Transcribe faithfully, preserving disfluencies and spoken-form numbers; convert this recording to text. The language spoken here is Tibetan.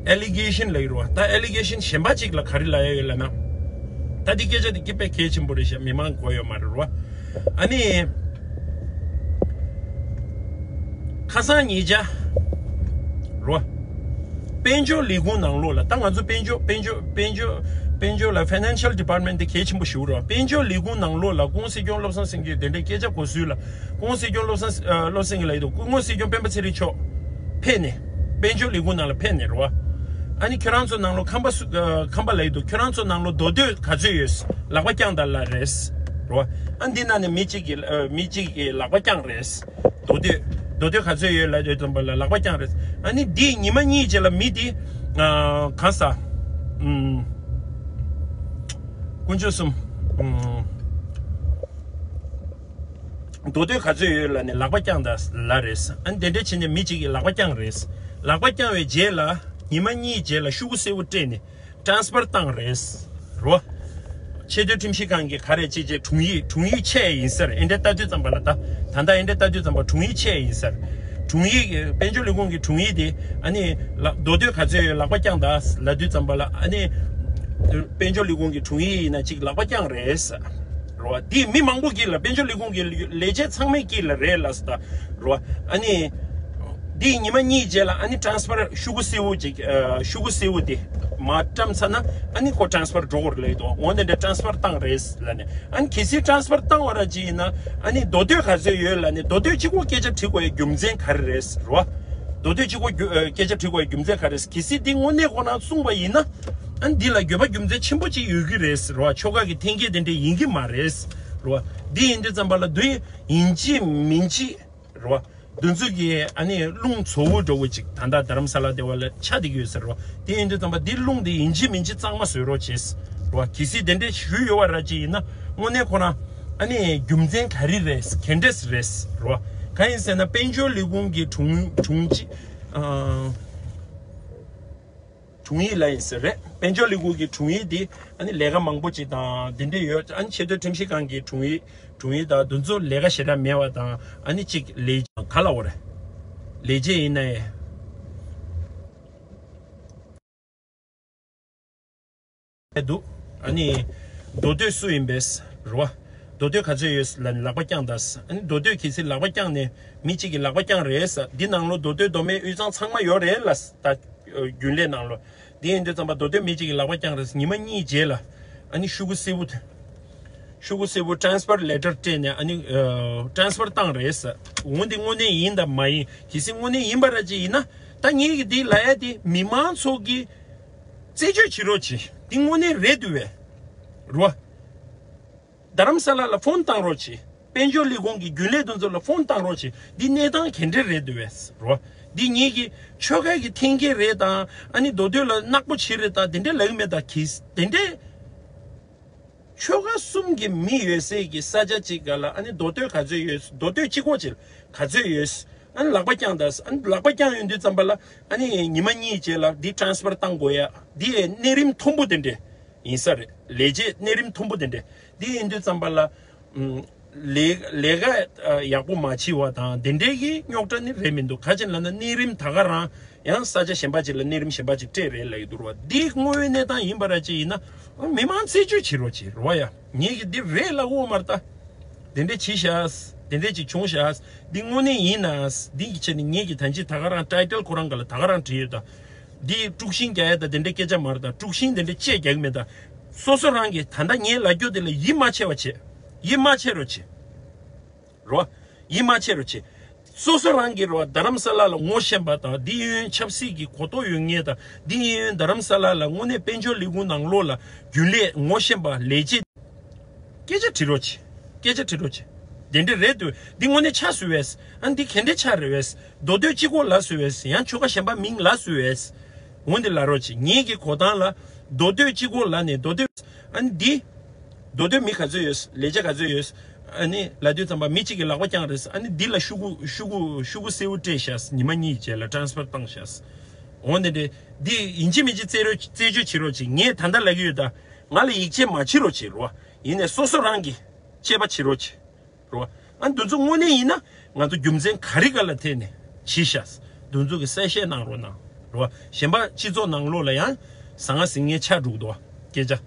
ཨེ་ལི་གེ་ཤན་ལབ་ཡོད་རེད་བ། ད་ཨེ་ལི་གེ་ཤན་གཞན་པ་ཅིག་ལ་ག་རེ་ལབ་ཡ་ཡོད་ལབ་ན། ད་འདི་སྐད་ཆ་འདི་དཔེ་གལ་ཆེན་པོ་རེད་ཤག་མི་མང་གོ་ཡོད་མ་རེད་རོ། ཨ་ནི། ཁ་སང་ཉིན་ཆ། རོ། དཔལ་འབྱོར་ལས་ཁུངས་ནང་ལོགས་ལ། ད་ང་ཚོ་དཔལ་འབྱོར་དཔལ་འབྱོར་དཔལ་འབྱོར་དཔལ་འབྱོར་ལ་ཕའི་ནན་ཤལ་ཌི་པཱར་མེན་ཊི་དེ་གལ་ཆེན་པོ་ཞིག་རེད་བ། དཔལ་འབྱོར་ལས་ཁུངས་ནང་ལོགས་ལ་སྐུ་ངོ་སྲིད་སྐྱོང་བློ་བཟང་སེང་གེ་དེ་འདྲའི་སྐད་ཆ་གོ་སྲོལ་ལ། སྐུ་ངོ་སྲིད་སྐྱོང་བློ་བཟང་ཨ་བློ་སེང་གེ་ལ་ཡོད་དོ། སྐུ་ངོ་སྲིད་སྐྱོང་སྤེན་པ་ཚེ་རིང་མཆོག་ཕེབས་ནས། དཔལ་འབྱོར་ལས་ཁུངས་ནང་ལ་ཕེབས་ནས་རོ། ཨ་ནི་ཁྱོད་རང་ཚོ་ནང་ལོགས་ཁམས་པ་སུ་ཨ་ཁམས་པ་ལ་ཡོད་དོ། ཁྱོད་རང་ཚོ་ནང་ལོགས་མདོ་སྟོད་ག་ཚོད་ཡོད། ལག་པ་བརྐྱངས་དང་ལབ་རེད་རོ། ཨ་འདི་ནང་ནས་མི་གཅིག་གིས་ཨ་མི་གཅིག་གིས་ལག་པ་བརྐྱངས་རེད། མདོ་སྟོད། མདོ་སྟོད་ག་ཚོད་ཡོད་ལབ་དུས་ཙམ་པ་ལ་ལག་པ་བརྐྱངས་རེད། ཨ་ནི་འདི་ཉི་མ་གཉིས་རྗེས་ལ་མི་འདི་ཨ་གང་ཟག་ཨུམ། དཀོན་མཆོག་གསུམ། ཨུམ། མདོ་སྟོད་ག་ཚོད་ཡོད་ལབ་ནས་ལག་པ་བརྐྱངས་དང་ལབ་རེད། ཨ་ནི་དེ་འདྲ་བྱས་ནས་མི་གཅིག་གིས་ལག་པ་བརྐྱངས་རེད། ལག་པ་བརྐྱངས་པའི་རྗེས་ལ་ཉི་མ་གཉིས་རྗེས་ལ་ཤོག་གུ་སེར་པོ་སྤྲད་ནས་ཊ་རན་སི་ཕར་བཏང་རེད། རོ། ཆེས་མཐོའི་ཁྲིམས་ཞིབ་ཁང་གིས་ག་རེ་བྱས་བྱས་དྲུང་ཡིག་དྲུང་ཡིག་ཆད་ཡིན་ཟེར། ཨེ་འདྲ་ལྟ་དུས་ཙམ་པ་ལ། ད་ད་ལྟ་ཨེ་འདྲ་ལྟ་དུས་ཙམ་པ་དྲུང་ཡིག་ཆད་ཡིན་ཟེར། དྲུང་ཡིག་དཔལ་འབྱོར་ལས་ཁུངས་ཀྱི་དྲུང་ཡིག་དེ་ཨ་ནི་ལ་མདོ་སྟོད་ག་ཚོད་ཡོད་ལག་པ་བརྐྱངས་དང་ལབ་དུས་ཙམ་པ་ལ། ཨ་ནི་དཔལ་འབྱོར་ལས་ཁུངས་ཀྱི་དྲུང་ཡིག་ཡིན་ན་གཅིག་ལག་པ་བརྐྱངས་རེད་ཟེར། རོ། འདི་མི་མང་པོ་གིས་ལ། དཔལ་འབྱོར་ལས་ཁུངས་ཀྱི་ལས་བྱེད་ཚང་མས་གིས་ལ་རེད་ལབ་ཟེར་ད། རོ། ཨ་ནི། འདི་ཉི་མ་གཉིས་རྗེས་ལ་ཨ་ནི་ཊ་རན་སི་ཕར་ཤོག་གུ་སེར་པོ་ཅིག་ཨ་ཤོག་གུ་སེར་པོ་དེ་མར་བཀྲམ་ཚར་ན། ཨ་ནི་ཁོ་ཊ་རན་སི་ཕར་འགྲོ་དགོས་རེད་ལབ་ཀྱི་འདུག་འོ་འདི་འདྲ་ཊ་རན་སི་ཕར་བཏང་རེད་ལབ་ནས། ཨ་ནི་གལ་སྲིད་ཊ་རན་སི་ཕར་བཏང་བ་ར་ཅིག་ཡིན་ན། ཨ་ནི་མདོ་སྟོད་ག་ཚོད་ཡོད་ལབ་ནས་མདོ་སྟོད་གཅིག་པོ་སྐད་ཆ་དྲི་དགོས་ཡའི་རྒྱུ་མཚན་ག་རེ་རེད་རོ། མདོ་སྟོད་གཅིག་པོ་རྒྱུ་ཨ་སྐད་ཆ་དྲི་དགོས་ཡའི་རྒྱུ་མཚན་ག་རེ་རེད། གལ་སྲིད་འདི་དངོས་གནས་ཁོ་རང་གསུངས་པ་ཡིན་ན། ཨ་ནི་འདི་ལ་འགྱོད་པ་རྒྱུ་མཚན་ཆེན་པོ་ཅིག་ཡོད་ཀྱི་རེད་རོ། ཆོལ་ཁ་གི་འཐེན་འཁྱེར་དེ་འདྲ་ཡིན་གྱི་མ་རེད་རོ། འདི་ཡིན་དུས་ཙམ་པ་ལ་འདི་ཡིན་གཅིག་མིན་གཅིག་རོ། འདི་ཚོ་གི་ཨ་ནི་རླུང་བཙོ་བོ་འདྲ་བོ་ཅིག་ད་ལྟ་རྡ་རམ་ས་ལ་དེ་བ་ལ་ཆགས་བསྡད་ཀྱི་ཡོད་ཟེར་རོ། དེ་ཡིན་དུས་ཙམ་པ་འདི་རླུང་འདི་ཡིན་གཅིག་མིན་གཅིག་གཙང་མ་བཟོས་རོགས་བྱེད་རོ། གལ་སྲིད་དེ་འདྲས་ཞུས་ཡོད་པ་ར་ཅིག་ཡིན་ན། དངོས་གནས་ཁོ་རང་ཨ་ནི་རྒྱུ་མཚན་ག་རེ་རེད། ག་འདྲས་རེད་རོ། གང་ཡིན་ཟེར་ན་དཔལ་འབྱོར་ལས་ཁུངས་ཀྱི་དྲུང་དྲུང་ཆེ་ཨ། དྲུང་ཡིག་ལ་ཡིན་ཟེར་རེད། དཔལ་འབྱོར་ལས་ཁུངས་ཀྱི་དྲུང་ཡིག་དེ་ཨ་ནི་ལས་ཀ་མང་པོ་ཅིག་དང་དེ་འདྲས་ཡོད། ཨ་ནི་ཆེས་མཐོའི་ཁྲིམས་ཞིབ་ཁང་གི་དྲུང་ཡིག་དྲུང་ཡིག་དང་དེ་ཚོ་ལས་ཀ་ཞེ་དྲག་མེད་པ་དང་། ཨ་ནི་གཅིག་ལས་ག་ལ་འོ་རེད། ལས་བྱེད་ཡིན་ན་ཡང་འདུག་ཨ་ནི་མདོ་སྟོད་སུ་ཡིན་པས་རེད་བ། མདོ་སྟོད་ག་ཚོད་ཡོད་ལབ་ནས་ལག་པ་བརྐྱངས་དང་། ཨ་ནི་མདོ་སྟོད་གལ་སྲིད་ལག་པ་བརྐྱངས་ནས་མི་གཅིག་གིས་ལག་པ་བརྐྱངས་རེད་ཟེར། འདི་ནང་ལོགས་མདོ་སྟོད་མདོ་སྨད་དབུས་གཙང་ཚང་མ་ཡོད་རེད་ལ། ད་རྒྱུན་ལས་ནང་ལོགས། དེ་ཡིན་དུས་ཙམ་པ་མདོ་སྟོད་མི་གཅིག་གིས་ལག་པ་བརྐྱངས་རེད། ཉི་མ་གཉིས་རྗེས་ལ་ཨ་ནི་ཤོག་གུ་སེར་པོ་དེ། ཤོག་གུ་སེར་པོ་transfer letter སྤྲད་ནས་ཨ་ནི་transfer བཏང་རེད་ཟེར། འོ་འདི་དངོས་གནས་ཡིན་དང་མ་ཡིན། གལ་སྲིད་དངོས་གནས་ཡིན་པ་ར་ཅིག་ཡིན་ན། ད་ངེད་ཀྱིས་འདི་ལབ་ཡ་དེ་མི་མང་ཚོ་གིས་རྩད་གཅོད་བྱེད་རོགས་བྱེད། འདི་དངོས་གནས་རེད་འདུག་བས། རོ། རྡ་རམ་ས་ལ་ལ་ཕོན་བཏང་རོགས་བྱེད། དཔལ་འབྱོར་ལས་ཁུངས་ཀྱི་རྒྱུན་ལས་དེ་ཚོ་ལ་ཕོན་བཏང་རོགས་བྱེད། འདི་གནས་སྟངས་ག་འདྲ་རེད་འདུག་བས་རོ། འདི་ངེད་ཀྱི་ཆོལ་ཁ་གི་འཐེན་འཁྱེར་རེད་དང་། ཨ་ནི་མདོ་སྟོད་ལ་ནག་པོ་བྱེད་རེད་དང་དེ་འདྲ་ལབ་ཀྱི་མེད། ད་གིས་དེ་འདྲ་ཆོལ་ཁ་གསུམ་གྱི་མི་ཡོད་སའི་གི་ས་ཆ་གཅིག་ག་ལ་ཨ་ནི་མདོ་སྟོད་ག་ཚོད་ཡོད། མདོ་སྟོད་གཅིག་པོ་ཅིག་ག་ཚོད་ཡོད། ཨ་ནི་ལག་པ་བརྐྱངས་དང་། ཨ་ནི་ལག་པ་བརྐྱངས་ཡོང་དུས་ཙམ་པ་ལ་ཨ་ནི་ཉི་མ་གཉིས་རྗེས་ལ་འདི་transfer བཏང་དགོས་ཡ། འདི་གནས་རིམ་མཐོན་པོ་དེ་འདྲ་ཡིན་ས་རེད། ལས་བྱེད་གནས་རིམ་མཐོན་པོ་དེ་འདྲ། འདི་ཡིན་དུས་ཙམ་པ་ལ། ཨུམ། ལས་ལས་ཀ་ཡག་པོ་མ་བྱས་པ་དང་དེ་འདྲའི་གི་རྙོག་དྲ་ནི་རེད་མི་འདུག་ག་ཅི་ལབ་ན་གནས་རིམ་ད་ག་རང་ཡང་ས་ཆ་གཞན་པ་ཅིག་ལ་གནས་རིམ་གཞན་པ་ཅིག་སྤྲད་རེད་ལབ་ཀྱི་འདུག་ར་བ། འདི་དངོས་ཡོད་གནས་སྟངས་ཡིན་པ་ར་ཅིག་ཡིན་ན། མི་མང་རྩད་གཅོད་བྱེད་རོགས་བྱེད་རོགས་བ་ཡ། ངེད་ཀྱིས་འདི་རེད་ལབ་ཀྱི་ཡོད་མ་རེད་ད། དེ་འདྲས་བྱས་ཤག་དེ་འདྲས་ཅིག་བྱུང་ཤག་འདི་དངོས་གནས་ཡིན་ན། འདི་གི་ཆེད་ནས་ངེད་ཀྱིས་ད་ཅི་ད་ག་རང་title ཁོ་རང་ག་ལ་ད་ག་རང་བྲིས་ཡོད་ད། འདི་དཀྲུག་ཤིང་རྒྱག་ཡ་ད་དེ་འདྲའི་སྐད་ཆ་མ་རེད་ད། དཀྲུག་ཤིང་དེ་འདྲ་བཅས་རྒྱག་གི་མེད་ད། སོ་སོ་རང་གིས་ད་ལྟ་ངས་ལབ་རྒྱུ་དེ་ལ་ཡིད་མ་ཆེས་པ་བྱེད། ཡིད་མ་ཆེས་རོགས་བྱེད། རོ། ཡིད་མ་ཆེས་རོགས་བྱེད། སོ་སོ་རང་གིས་རོ། རྡ་རམ་ས་ལ་ལ་ངོ་ཤེས་པ་དང་། འདི་གཡས་གཡོན་ཆབ་སྲིད་ཀྱི་གོ་རྟོགས་ཡོད་མཁན་དང་། འདི་གཡས་གཡོན་རྡ་རམ་ས་ལ་ལ་དངོས་གནས་དཔལ་འབྱོར་ལས་ཁུངས་ནང་ལོགས་ལ་རྒྱུན་ལས་ངོ་ཤེས་པ་ལས་བྱེད། སྐད་ཆ་དྲི་རོགས་བྱེད། སྐད་ཆ་དྲི་རོགས་བྱེད། དེ་འདྲ་རེད་འདུག་འདི་དངོས་གནས་ཆགས་སྲིད་པས། ཨ་འདི་ག་འདྲ་ཆགས་རེད་པས། མདོ་སྟོད་གཅིག་པོ་ལབ་སྲིད་པས། ཡང་ཆོལ་ཁ་གཞན་པ་མིང་ལབ་སྲིད་པས། འོ་འདི་ལབ་རོགས་བྱེད། ངེད་ཀྱི་གོ་སྟངས་ལ་མདོ་སྟོད་གཅིག་པོ་ལབ་ནས་མདོ་སྟོད། ཨ་ནི་འདི། མདོ་སྟོད་མི་ག་ཚོད་ཡོད། ལས་བྱེད་ག་ཚོད་ཡོད། ཨ་ནི་ལབ་དུས་ཙམ་པ་མི་གཅིག་གིས་ལག་པ་བརྐྱངས་རེད། ཨ་ནི་འདི་ལ་ཤོག་གུ་ཤོག་གུ་ཤོག་གུ་སེར་པོ་སྤྲད་ཤག་ཉི་མ་གཉིས་རྗེས་ལ་transfer བཏང་ཤག་འོ་འདི་འདྲ། འདི་ཡིན་གཅིག་མིན་གཅིག་རྩད་རོ་རྩད་གཅོད་བྱེད་རོགས་བྱེད། ངས་ད་ལྟ་ལབ་ཀྱི་ཡོད་ད། ང་ལ་ཡིད་ཆེས་མ་བྱེད་རོགས་བྱེད་རོ། ཡིན་ནའི་སོ་སོ་རང་གིས་དཔྱད་པ་བྱེད་རོགས་བྱེད་རོ། ཨ་འདི་ཚོ་དངོས་གནས་ཡིན་ན་ང་ཚོ་རྒྱུ་མཚན་ག་རེ་ག་ལ་བརྟེན་ནས་བྱས་ཤག་འདི་ཚོ་གི་གསལ་བཤད་གནང་རོགས་གནང་། རེད་བ། གཞན་པ་སྤྱི་ཚོགས་ནང་ལོགས་ལ་ཡང་ཟང་ངེ་ཟིང་ངེ་ཆགས་འགྲོ་གི་འདུག་བ། སྐད་ཆ།